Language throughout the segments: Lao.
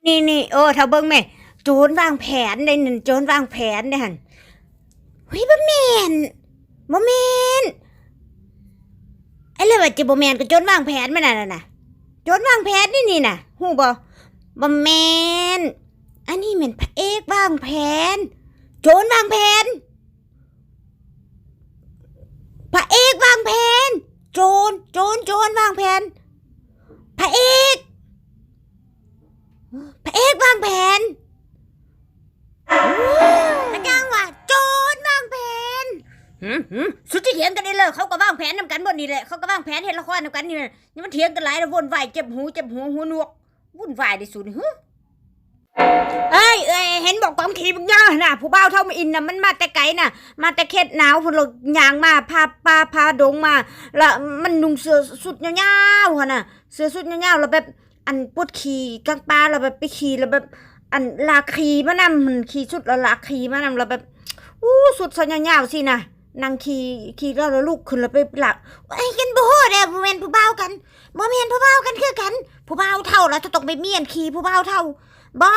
ນີ້ໆ ໂອ້ ເຖົ້າເບິ່ງແມ້ ໂຈນວາງແຜນເດ້ນັ້ນ ໂຈນວາງແຜນເດ້ຫັ້ນ. ເຮີ້ຍ ບໍ່ແມ່ນ ບໍ່ແມ່ນ ອັນແລ້ວວ່າຈະບໍ່ແມ່ນ ກໍໂຈນວາງແຜນມັນນັ້ນນະ ໂຈນວາງແຜນນີ້ນີ້ນະ ຮູ້ບໍ່? ບໍ່ແມ່ນ ອັນນີ້ແມ່ນພະເອກວາງແຜນ ໂຈນວາງແຜນ ພະເອກວາງແຜນ ໂຈນ ໂຈນ ໂຈນວາງແຜນ ພະເອກ ພະເອກວາງແຜນ ກະຈັ່ງວ່າໂຈນວາງແຜນ. ຫື ຫື ສຸດຊິຖຽງກັນອີກແລ້ວ ເຂົາກໍວາງແຜນນຳກັນໝົດນີ້ແຫຼະ ເຂົາກໍວາງແຜນເຮັດລະຄອນນຳກັນນີ້ແຫຼະ ຢ່າມາຖຽງກັນຫຼາຍລະ ວຸ້ນວາຍ ເຈັບຫູ ເຈັບຫົວ ຫູໜວກ ວຸ້ນວາຍໄດ້ສູນ. ຫື ເອີຍ ເອີຍ ເຫັນບໍ່ ກອງຂີ້ບັກຍາຫັ້ນນະ ຜູ້ບ່າວເຖົ້າມາອິນນະ ມັນມາແຕ່ໄກນະ ມາແຕ່ເຂດໜາວພຸ້ນ ລະຍ່າງມາ ຜ່າປ່າຜ່າດົງມາ ລະມັນນຸ່ງເສື້ອຊຸດຍາວໆຫັ້ນນະ ເສື້ອຊຸດຍາວໆ ລະແບບ ອັນປວດຂີ້ກາງປ່າ ລະແບບໄປຂີ້ ລະແບບ ອັນລາກຂີ້ມານຳ ຂີ້ຊຸດລະລາກຂີ້ມານຳ ລະແບບ ອູ້ ຊຸດເສື້ອຍາວໆຊີ້ນະ ນັ່ງຂີ້ ຂີ້ແລ້ວລະລຸກຂຶ້ນລະໄປລາກ ເອີຍ ກັນບໍ່ຮູ້ແດ່ ບໍ່ແມ່ນຜູ້ບ່າວກັນ ບໍ່ແມ່ນຜູ້ບ່າວກັນຄືກັນ ຜູ້ບ່າວເຖົ້າລະຈະຕ້ອງໄປມ້ຽນຂີ້ຜູ້ບ່າວເຖົ້າ ບໍ່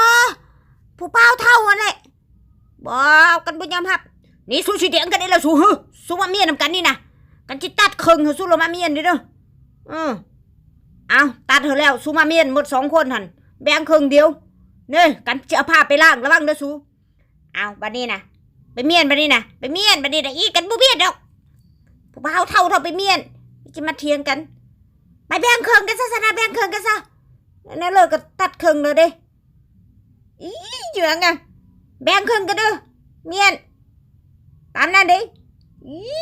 ຜູ້ບ່າວເຖົ້າຫັ້ນແຫຼະ ບໍ່ ກັນບໍ່ຍອມຮັບ ນີ້ ສູຊິຖຽງກັນອີກແລ້ວສູ ຫື ສູມາມ້ຽນນຳກັນນີ້ນະ ກັນຊິຕັດເຄິ່ງ ຫື ສູລະມາມ້ຽນເດີ ເອີ ເອົາ ຕັດໃຫ້ແລ້ວ ສູມາມ້ຽນໝົດສອງຄົນຫັ້ນ ແບ່ງເຄິ່ງດຽວ ເນີ ກັນຊິເອົາຜ້າໄປລ້າງ ລະວັງເດີສູ ເອົາ ບາດນີ້ນະ ໄປມ້ຽນບາດນີ້ນະ ໄປມ້ຽນບາດນີ້ນະ ອີ ກັນບໍ່ມ້ຽນດອກ ຜູ້ບ່າວເຖົ້າເຖົ້າໄປມ້ຽນ ຊິມາຖຽງກັນ ໄປແບ່ງເຄິ່ງກັນຊະ ຊັ້ນນະ ແບ່ງເຄິ່ງກັນຊະ ແນວເລີກກໍຕັດເຄິ່ງເລີຍເດ້ ອີ ເຫຍື້ອງອະ ແບ່ງເຄິ່ງກັນເດີ ມ້ຽນ ຕາມນັ້ນເດ້ ອີ.